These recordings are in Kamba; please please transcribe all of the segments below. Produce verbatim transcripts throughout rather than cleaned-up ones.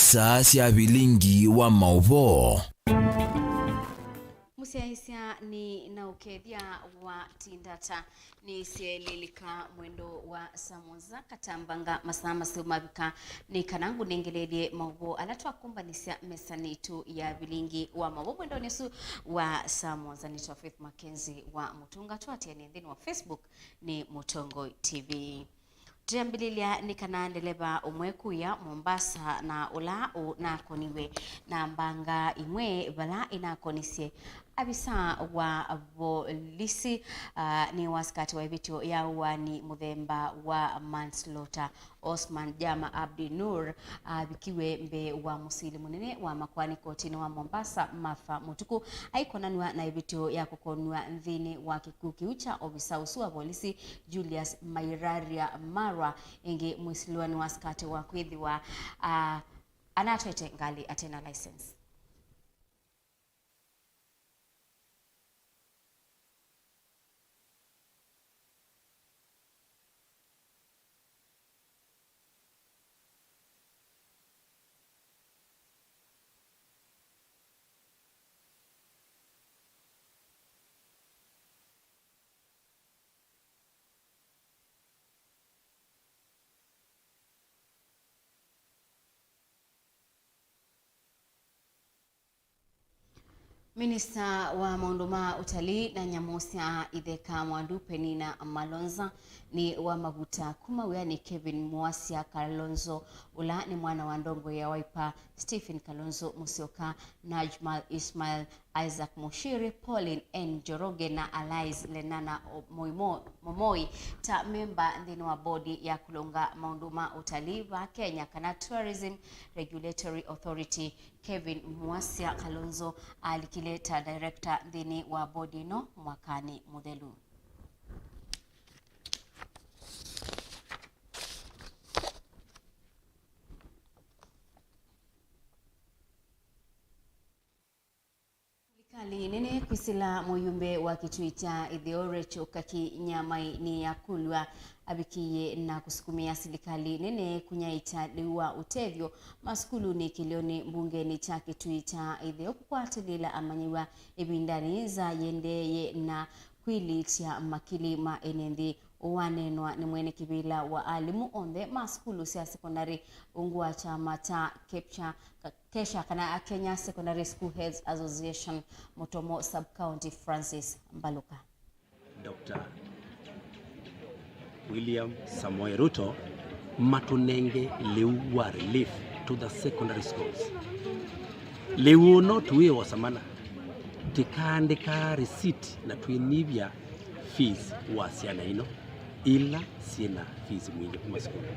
Saa sya vilingi wa maũvoo. Mũsyaĩĩsya nĩ na ũkethya wa tindata nĩ syelilika mwendo wa saa mũonza katambanga masaa maseo mavika nĩ kana ngũnengelelye maũvoo ala twakumbanisya mesanĩ itũ ya vilingi wa maũvoo mwendonĩ ũsu wa saa mũonza. Nĩtwa Faith Mackenzie wa Mũtunga, twatianĩe nthĩnĩ wa Facebook nĩ Mũtongoi T V. Tũyambĩlĩlya nĩ kana ndeleva ũmwe kuya Mombasa na ũla ũnakoniw'e na mbanga imwe vala inakonisye avisa wa volisi, ah, nĩ wasikati wa ĩvĩtyo ya ũaani mũthemba wa manslaughter. Osman Jama Abdi Nur avikiwe mbee wa mũsili mũnene wa makoani kotinĩ wa Mombasa, Martha Mũtukũ, aikonanw'a na ĩvĩtyo ya kũkonw'a nthĩnĩ wa kĩkw'ũ kĩu kya ovisa ũsu wa volisi Julius Mairaria Marwa. Ĩngĩ mwĩsilwa nĩ wasikati wa kwĩthĩwa, ah, anatwaĩte ngalĩ ate na license. Minista wa maũndũ ma ũtalii na nyamũ sya itheka Mwandu Penina Malonza nĩ wa mavuta kuma wĩanĩ Kevin Muasya Kalonzo, ũla nĩ mwana wa ndongoi ya Wiper Stephen Kalonzo Musyoka, Najmal Ismail, Isaac Mushiri, Pauline N Njoroge na Alice Lenana Moimo-, Momoi ta memba nthĩnĩ wa bodi ya kũlũnga maũndũ ma ũtalii va Kenya, kana Tourism Regulatory Authority. Kevin Muasya Kalonzo alikile ta director nthĩnĩ wa bodi ĩno mwakanĩ mũthelu. Silikalĩ nene kwĩsĩla mũyumbe wa kĩtuĩ kya ĩtheo Rachel Kaki Nyamai nĩyakulw'a avikĩie na kũsukumĩa silikalĩ nene kũnyaĩĩkya lĩu wa ũtethyo masukulunĩ kĩlĩonĩ mbungenĩ kya kĩtuĩ kya ĩtheo kũkwatĩlĩĩla amanyĩw'a ĩvindanĩ yĩsa yĩendeeye na kwĩlĩtya makili ma ene nthĩ. Ũũ waneenwa nĩ mwene kĩvĩla wa alimũ onthe ma sukulu sya sekondalĩ ungu wa kyama kya KEPSHA, ka-, KESHA kana Kenya Secondary School Heads Association, Mutomo Sub-County, Francis Mbaluka. Doctor William Samoei Ruto matũnenge lĩu wa relief to the secondary schools. Lĩu ũno tũwĩosa mana, tĩkaandĩka receipt na twĩnyivya fees wa syana ino ila syĩ na fees mwingĩ kuma sukulu.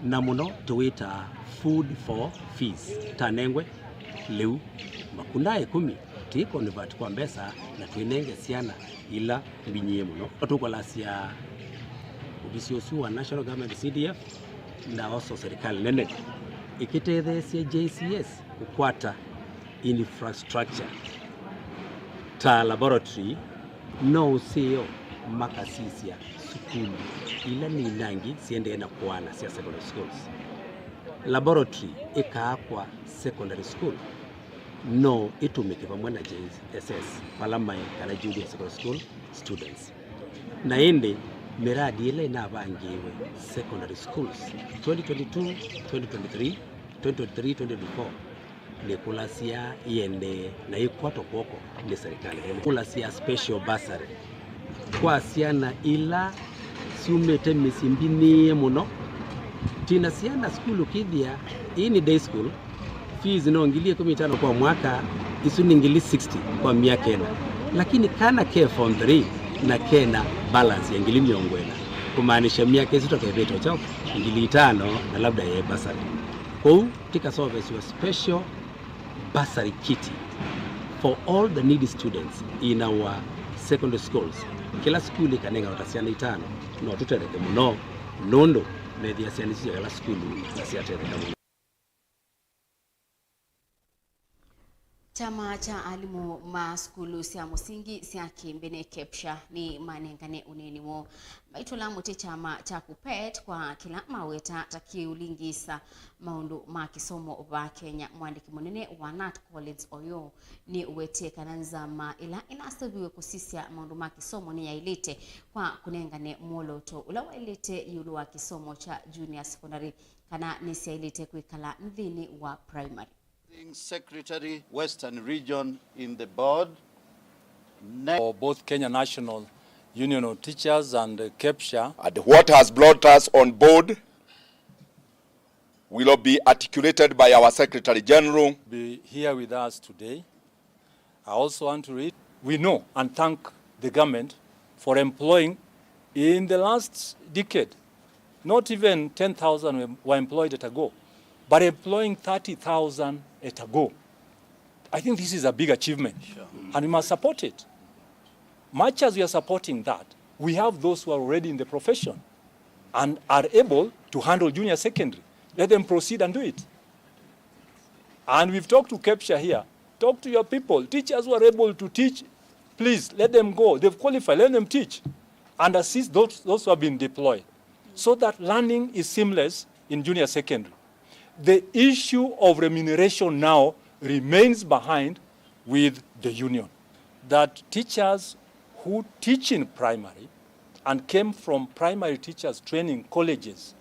Na mũno tũwĩtaa food for fees. Tanengwe lĩu makunda ĩkũmi, tĩ convert kwa mbesa na twĩnenge syana ila mbinyie mũno. Tũkũlasya ovisi ũsu wa National Government, C D F, na also serikali nene ĩkĩtetheesya J C S kũkwata infrastructure ta laboratory, no ũseo makasisya sukulu ila ninangi siendee na kũaana sya secondary schools. Laboratory ĩkaakwa secondary school no ĩtũmĩke vamwe na J S S vala maĩ kana junior secondary school students. Na ĩndĩ mĩradi ĩla ĩnavangĩĩwe secondary schools twenty twenty-two, twenty twenty-three, twenty twenty-three, twenty twenty-four nĩkũlasya ĩendee na ĩkwatwa kw'oko nĩ serikali nene. Kũlasya special bursary kwa syana ila syumĩte mĩsyĩ mbinyĩĩe mũno. Twĩ na syana sukulu kĩthĩa, ĩĩ nĩ day school, fees no ngili ĩkũmi na itano kwa mwaka, isu nĩ ngili sixty kwa myaka ĩna. Lakini kana ke form three na kena balance ya ngili mĩongo ĩna, kũmaanisha myaka ĩsu takevĩtwe kyaũ ngili itano na labda ye bursary. Kwoou tĩkasovesw'a special bursary kit for all the needy students in our secondary schools. Kĩla sukulu ĩkanenganwa ta syana itano, no tũtetheke mũno, nũndũ methĩa syana isu syakala sukulu na syatetheka mũno. Kyama kya alimũ ma sukulu sya mũsingi sya kĩmbĩnĩ, KEPSHA, nĩ manengane ũneeni woo maitũla mũtĩ kyama kya KUPPET kwa kĩla maweta ta kĩũlingĩĩsa maũndũ ma kĩsomo va Kenya. Mwandĩki mũnene wa KNUT Collins Oyoo nĩ ũwetie kana nzama ĩla ĩnaseũviw'e kũsisya maũndũ ma kĩsomo nĩyaĩlĩte kwa kũnengane mwolooto ũla waĩlĩte ĩũlũ wa kĩsomo kya junior secondary, kana nĩsyaĩlĩte kwĩkala nthĩnĩ wa primary. Acting Secretary, Western Region in the board. Ne- For both Kenya National Union of Teachers and, uh, KEPSHA. And what has brought us on board will be articulated by our Secretary General. Be here with us today. I also want to read, we know and thank the government for employing in the last decade, not even ten thousand were, were employed at a go, but employing thirty thousand at a go. I think this is a big achievement, sure, and we must support it. Much as we are supporting that, we have those who are already in the profession and are able to handle junior secondary. Let them proceed and do it. And we've talked to KEPSHA here. Talk to your people. Teachers who are able to teach, please let them go. They've qualified. Let them teach and assist those, those who have been deployed so that learning is seamless in junior secondary. The issue of remuneration now remains behind with the union. That teachers who teach in primary and came from primary teachers training colleges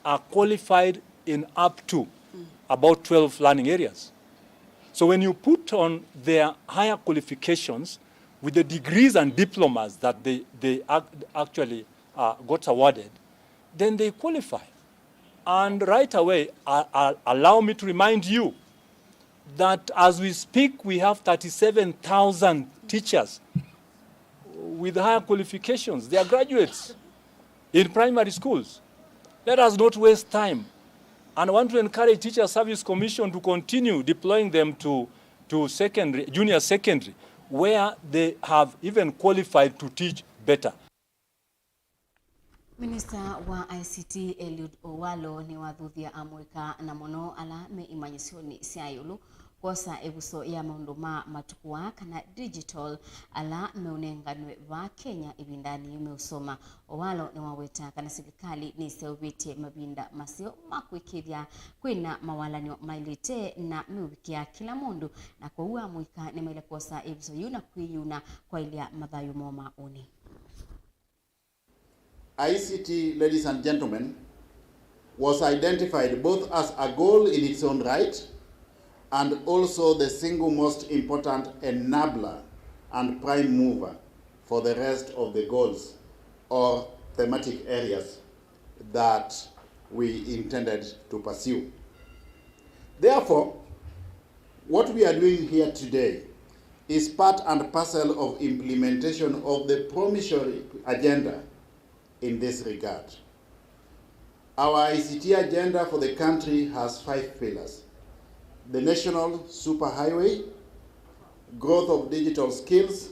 are qualified in up to about twelve learning areas. So when you put on their higher qualifications with the degrees and diplomas that they, they ac-, actually, uh, got awarded, then they qualify. And right away, uh, uh, allow me to remind you that as we speak, we have thirty-seven thousand teachers with higher qualifications. They are graduates in primary schools. Let us not waste time. And I want to encourage Teachers Service Commission to continue deploying them to, to secondary, junior secondary, where they have even qualified to teach better. Minista wa I C T Eliud Owalo nĩwathuthya amũika, na mũno ala me imanyĩsyonĩ sya ĩũlũ, kwosa ĩvuso ya maũndũ ma matukũ aa, kana digital, ala meũnenganwe vaa Kenya ĩvindanĩ yĩu meũsoma. Owalo nĩwaweta kana silikalĩ nĩseũvĩtye mavinda maseo ma kũĩkĩĩthya kwĩna mawalany'o maĩlĩte na meũvikĩa kĩla mũndũ, na kwoou amũika nĩmaĩle kwosa ĩvuso yĩu na kwĩyĩuna kwaĩlya mathayũ moo ma ũnĩ. I C T, ladies and gentlemen, was identified both as a goal in its own right and also the single most important enabler and prime mover for the rest of the goals or thematic areas that we intended to pursue. Therefore, what we are doing here today is part and parcel of implementation of the promissory agenda in this regard. Our I C T agenda for the country has five pillars: the national superhighway, growth of digital skills,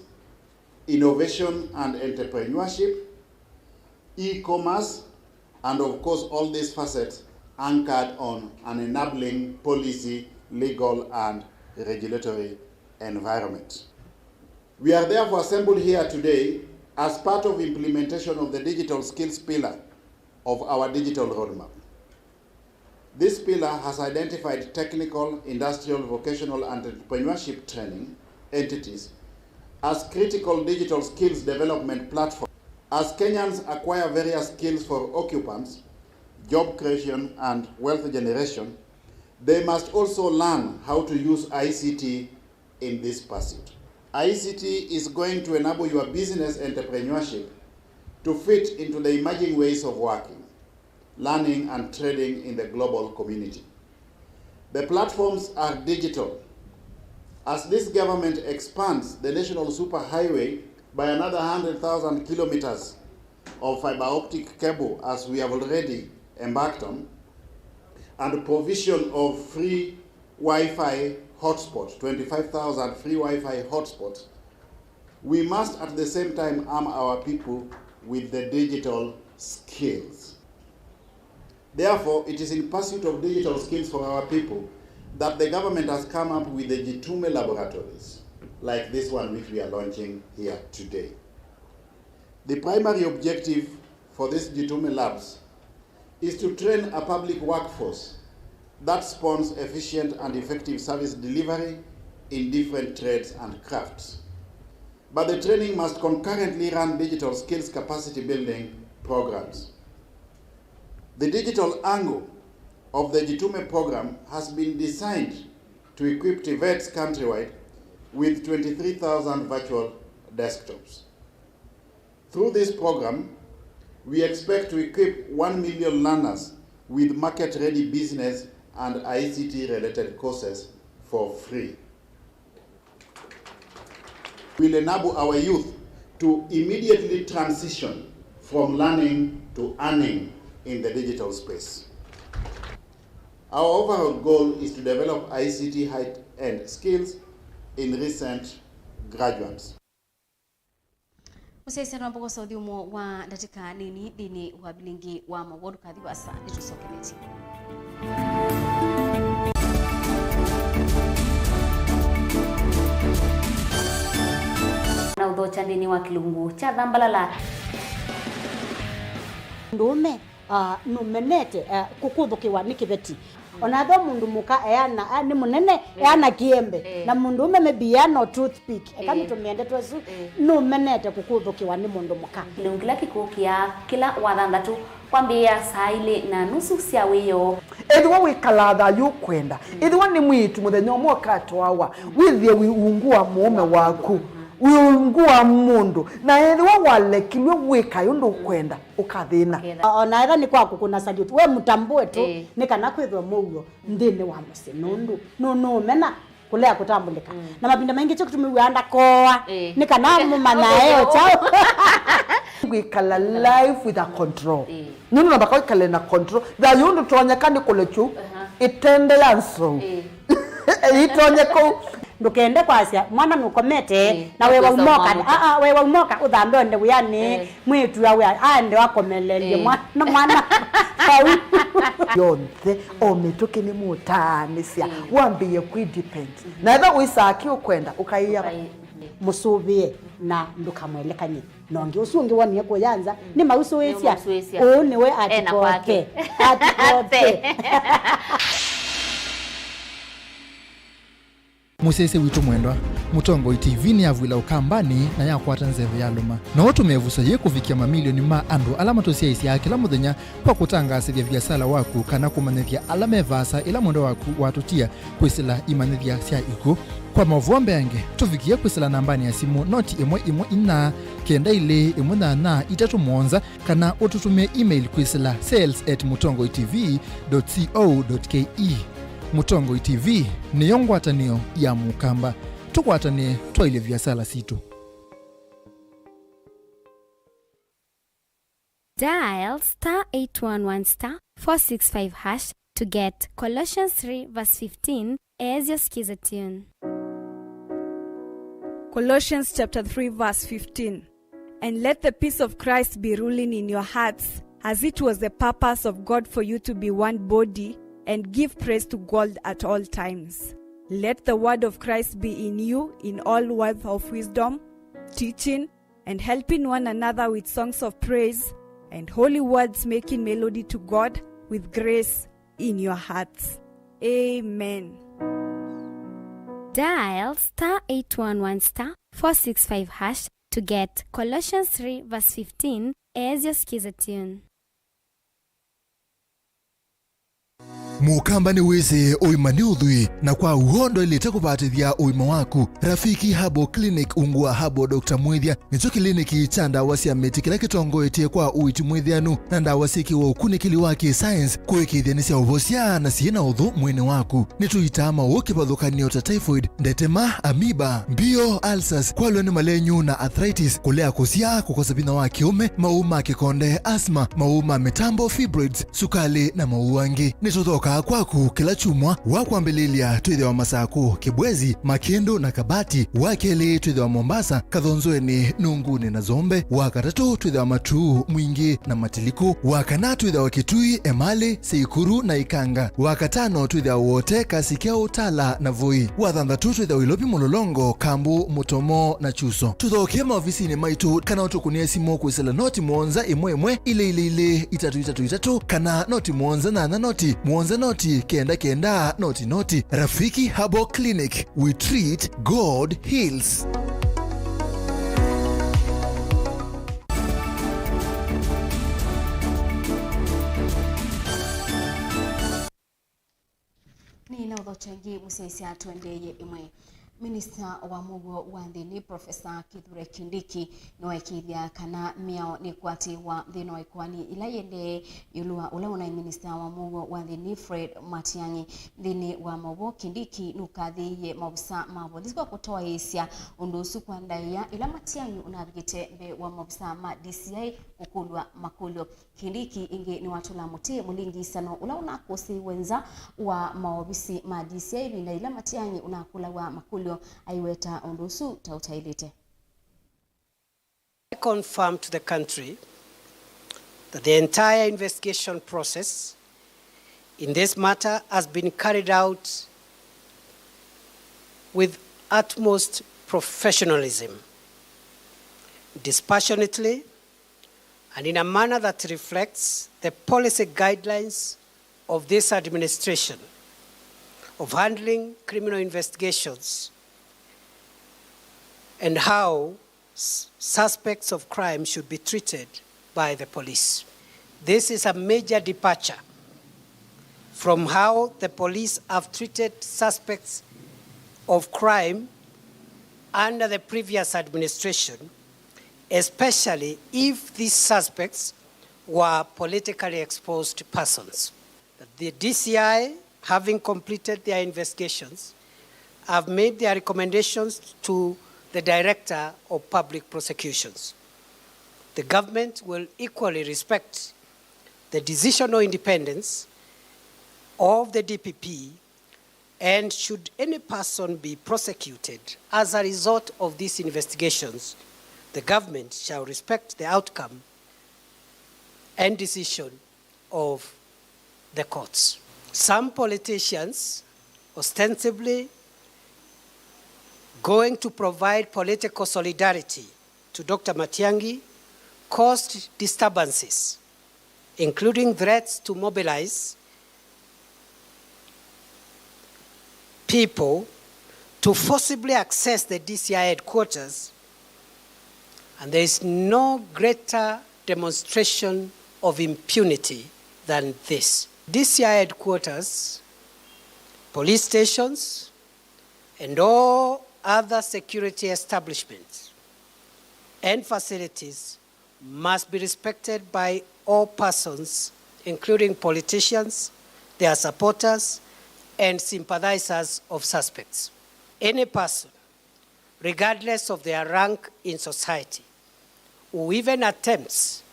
innovation and entrepreneurship, e-commerce, and of course all these facets anchored on an enabling policy, legal and regulatory environment. We are therefore assembled here today as part of implementation of the digital skills pillar of our digital roadmap. This pillar has identified technical, industrial, vocational and entrepreneurship training entities as critical digital skills development platform. As Kenyans acquire various skills for occupants, job creation and wealth generation, they must also learn how to use I C T in this pursuit. I C T is going to enable your business entrepreneurship to fit into the emerging ways of working, learning and trading in the global community. The platforms are digital. As this government expands the national superhighway by another hundred thousand kilometers of fiber optic cable, as we have already embarked on, and provision of free Wi-Fi hotspot, twenty-five thousand free Wi-Fi hotspots, we must at the same time arm our people with the digital skills. Therefore, it is in pursuit of digital skills for our people that the government has come up with the Jitume laboratories, like this one which we are launching here today. The primary objective for these Jitume labs is to train a public workforce that spawns efficient and effective service delivery in different trades and crafts. But the training must concurrently run digital skills capacity building programs. The digital angle of the Jitume program has been designed to equip TVETs countrywide with twenty-three thousand virtual desktops. Through this program, we expect to equip one million learners with market-ready business and I C T-related courses for free. We'll enable our youth to immediately transition from learning to earning in the digital space. Our overall goal is to develop I C T high-end skills in recent graduates. Mũsyaĩĩsya no mbogosa ũthyũmũo wa ndatĩka nini nthĩnĩ wa vilingi wa maũvoo. Ndũkathi vaasa, nĩtũsokeletye. Na ũthokya nthĩnĩ wa kĩlungu kya Thambalala. Mũndũũme, ah, nũmenete, ah, kũkũthũkĩwa nĩ kĩveti. O na ethĩwa mũndũ mũka eana, a, nĩ mũnene, eana kĩembe, na mũndũũme maybe eana o toothpick, eka nĩtũmĩe ndeto ĩsu, nũmenete kũkũthũkĩwa nĩ mũndũ mũka. Kĩlungu kĩla kĩkũkĩa kĩla wa thanthatũ kwambĩĩa saa ilĩ na nusu sya wĩoo. Ethĩwa wĩkalaa thayũ ũkwenda, ethĩwa nĩ mwĩĩtu mũthenya ũmwe ũkatwawa, wĩthĩe wĩ ungu wa mũũme waku, wĩ ungu wa mũndũ, na ethĩwa walekilw'e wĩkae ũndũ ũkwenda, ũkathĩna. O na ethĩwa nĩ kwa kũkũna salute, we mũtambũe tu, nĩ kana kwĩthwe mũuo nthĩnĩ wa mũsyĩ, nũndũ nũ-, nũũmena kũlea kũtambũlĩka. Na mavinda maingĩ kyo kĩtumi wĩaa ndakoa, nĩ kana mũmanyae o kyaũ. Kwĩkala life with a control. Nũndũ namba kwĩkale na control. Thayũ ndũtonyeka nĩ kũlekyu ĩtende ya nsou. Ĩtonye kũu. Ndũkende kwasya mwana nũkomete, na we waumoka, aa, we waumoka ũthambe onde wĩanĩ, mwĩĩtu awe aende akomelelye mwana, mwana vau. Yonthe, o mĩtũkĩ nĩmũtaanĩsya, wambĩĩe kwĩ depend. Na ethĩwa wĩsaa kĩ ũkwenda, ũkaĩa mũsũvĩe na ndũkamwelekany'e. Na ũngĩ ũsu ũngĩ wonie kũya nza, nĩmausũĩsya. Nĩmausũĩsya. Ũũ nĩwe atikote. Atikote. Mũsyaĩĩsya witũ mwendwa, Mũtongoi T V nĩyavw'ĩla Ũkambanĩ na yakwata nzeve yalũma. No ũtũme ĩvuso yĩĩ kũvikĩa mamilioni ma andũ ala matũsyaĩĩsyaa kĩla mũthenya kwa kũtangaasĩthya viasala waku kana kũmanyĩthya ala me vaasa ĩla mwendwa waku watũtia kwĩsĩla imanyĩthya sya ikw'ũ. Kwa maũvoo mbeange, tũvikĩe kwĩsĩla nambanĩ ya simũ noti ĩmwe ĩmwe inya, kenda ilĩ, ĩmwe nyanya, itatũ mũonza, kana ũtũtũmĩe email kwĩsĩla sales at mũtongoi T V dot co dot K E. Mũtongoi T V nĩyo ngwatanĩo ya Mũkamba. Tũkwatanĩe twaĩlye viasala sitũ. Dial star eight one one star four six five hash to get Colossians three verse fifteen as your skiza tune. Colossians chapter three verse fifteen. And let the peace of Christ be ruling in your hearts, as it was the purpose of God for you to be one body, and give praise to God at all times. Let the word of Christ be in you in all words of wisdom, teaching, and helping one another with songs of praise and holy words, making melody to God with grace in your hearts. Amen. Dial star eight one one star four six five hash to get Colossians three verse fifteen as your skiza tune. Mũkamba nĩwĩsĩ ũima nĩ ũthwii, na kwa w'o ndwaĩlĩte kũvatĩthya ũima waku. Rafiki Herbal Clinic ungu wa Herbal Doctor Mwĩthya nĩkyo kĩliniki kya ndawa sya mĩtĩ kĩla kĩtongoetye kwa ũiiti mwĩthĩanu na ndawa syĩkĩwe ũkunĩkĩli wa kĩ-science kũĩkĩĩthya nĩ sya ũvosya na syĩ na ũthũ mwĩĩnĩ waku. Nĩtũitaa maũũ kĩvathũkany'o ta typhoid, ndetema, amoeba, mbio, ulcers, kwalwa nĩ malenyu na arthritis, kũlea kũsyaa, kũkosa vinya wa kĩũme, maũũ ma kĩkonde, asthma, maũũ ma mĩtambo, fibroids, sukalĩ, na maũũ angĩ. Nĩtũthoka Aa kwaku kĩla kyumwa, wa kwambĩlĩlya twĩthĩwa Masakũ, Kĩbwezi, Makĩndũ na Kabati, wa kelĩ twĩthĩwa Mombasa, Kathonzweni, Nunguni na Zombe, wa katatũ twĩthĩwa Matuu, Mwingĩ na Matiliku, wa kana twĩthĩwa Kitui, Emali, Seikuru na Ikanga, wa katano twĩthĩwa Wote, Kasikya, Utala na Voi, wa thanthatũ twĩthĩwa Ilovi, Mlolongo, Kambu, Mutomo na Chuso. Tũthokee maovisinĩ maitũ kana ũtũkũnĩe simũ kwĩsĩla noti mũonza ĩmwe ĩmwe ilĩ ilĩ ilĩ itatũ itatũ itatũ kana noti mũonza nyanya noti mũonza noti kenda kenda noti noti. Rafiki Herbal Clinic, we treat, God heals. Nĩ na ũthokya ĩngĩ mũsyaĩĩsya tũendeeye ĩmwe. Minista wa mũuo wa nthĩnĩ, Professor Kithure Kindiki, nĩwaĩkĩĩthya kana mĩao nĩkwatĩĩwa nthĩnĩ wa ĩkoani ĩla ĩendee ĩũlũ wa ũla ũnaĩ minista wa mũuo wa nthĩnĩ, Fred Matiang'i. Nthĩnĩ wa maũvoo, Kindiki nũkathĩĩie maovisa ma volisi kwa kũtoaĩĩsya ũndũ ũsu kwa ndaĩa ĩla Matiang'i ũnavikĩte mbee wa maovisa ma D C I kũkũlw'a makũlyo. Kindiki ĩngĩ nĩwatũla mũtĩ mũlingiisano ũla ũnakũsĩĩwe nza wa maovisi ma D C I ĩvinda yĩla Matiang'i ũnakũlaw'a makũlyo, aiweta ũndũ ũsu ta ũtaĩlĩte. I confirm to the country that the entire investigation process in this matter has been carried out with utmost professionalism, dispassionately, and in a manner that reflects the policy guidelines of this administration of handling criminal investigations and how s- suspects of crime should be treated by the police. This is a major departure from how the police have treated suspects of crime under the previous administration, especially if these suspects were politically exposed persons. The D C I, having completed their investigations, have made their recommendations to the Director of Public Prosecutions. The government will equally respect the decisional independence of the D P P, and should any person be prosecuted as a result of these investigations, the government shall respect the outcome and decision of the courts. Some politicians, ostensibly going to provide political solidarity to Doctor Matiang'i, caused disturbances, including threats to mobilize people to forcibly access the D C I headquarters, and there is no greater demonstration of impunity than this. D C I headquarters, police stations, and all other security establishments and facilities must be respected by all persons, including politicians, their supporters, and sympathizers of suspects. Any person, regardless of their rank in society, who even attempts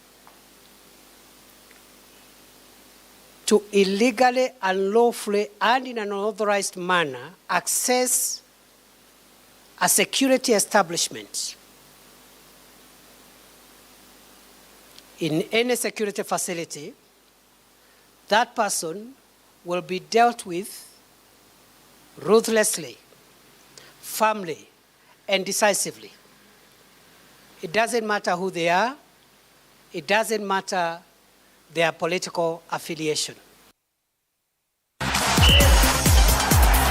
to illegally, unlawfully, and in an unauthorized manner access a security establishment in any security facility, that person will be dealt with ruthlessly, firmly, and decisively. It doesn't matter who they are, it doesn't matter their political affiliation.